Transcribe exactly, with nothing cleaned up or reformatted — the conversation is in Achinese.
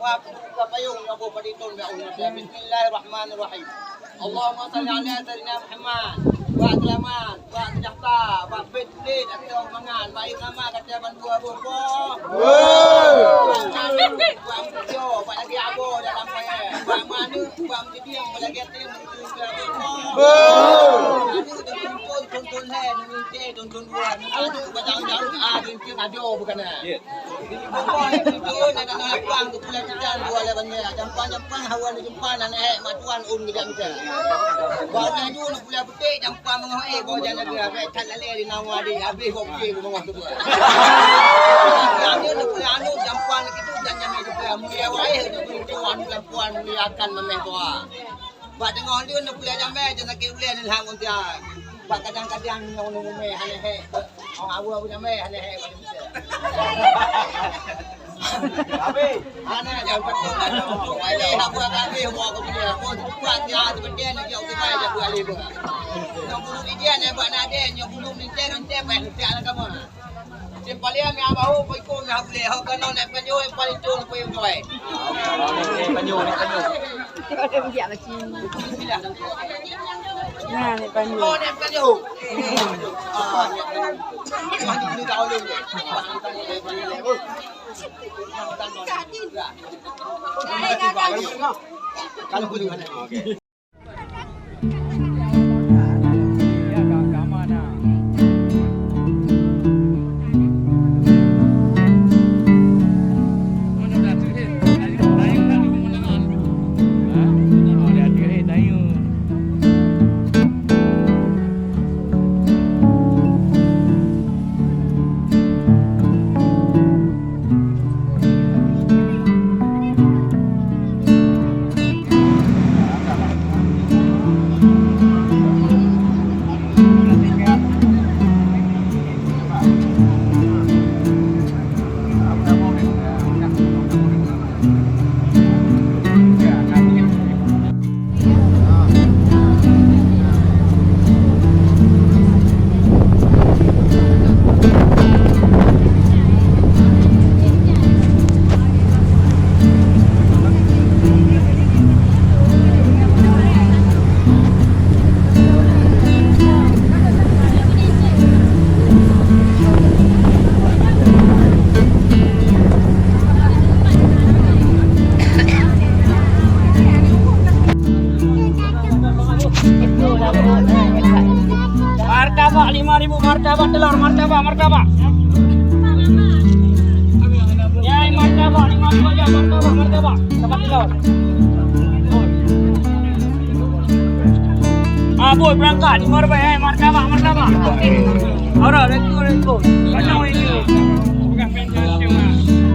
Ka payong nyoe boh padum thon bak uneuen. Bismillahirrahmanirrahim. Allahumma shalli ala sayyidina Muhammad. Bak seulamat, bak seujahtra, bak bet-bet ateueh mangat, bak irama gata bandua boh po. Bak aneuk, bak meucucô, bak lagèe abo dalam payèe, bak meuaneuk, bak meucucô, bak lagèe até meucucô. Aneuk, thon-thon lhèe, thon-thon lhèe, thon-thon dua, aneuk, bak jauh-jauh, ah, thon-thon adoe bukan, ah. Pokok itu na, na, na lapang tu pula kita dua lawan dia. Jampan-jampan hawa ni jumpa na, na, eh, mak tuan un kita kita. Bau laju na pula betik jampan mengoh eh bau jalan dia. Baik tak lalai di nawa di habis bau betik bau mengoh tu pula. Yang dia na pula anu jampan kita dan jamai kita. Mulia wae na pula tuan lampuan mulia akan memeh tua. Bak teungoh lôn na pula jamai jangan sakit ulèe ni lah ngon dia. Bak kadang-kadang nyoe nyoe mumè hana hek. Orang awak pun jamai hana hek. Hana jangan betul dah. Wali habu kami mau ke dia. Pun kuat dia sebenarnya nak jauh ke dia buat lima. Nyok bulu dia nak buat nak ada nyok bulu ni teh nanti apa yang dia nak kamu. Cen paleng mi abah ho, peuikô mi habulé, ho keunoe nèk panyô, nyang paleng cong peuikô ai. Nèk panyô, nèk panyô. Nah, nèk panyô. Oh, nèk panyô. Ah, nèk panyô. Kalau boleh, okey. Martabak lima ribu, martabak telur, martabak, martabak. Ya, martabak lima ribu aja, martabak, martabak. Dapat telur. Ah, boy, berangkat, lima ribu, eh, martabak, martabak. Ora, reko, reko. Kacau ini. Bukan main jauh, ah.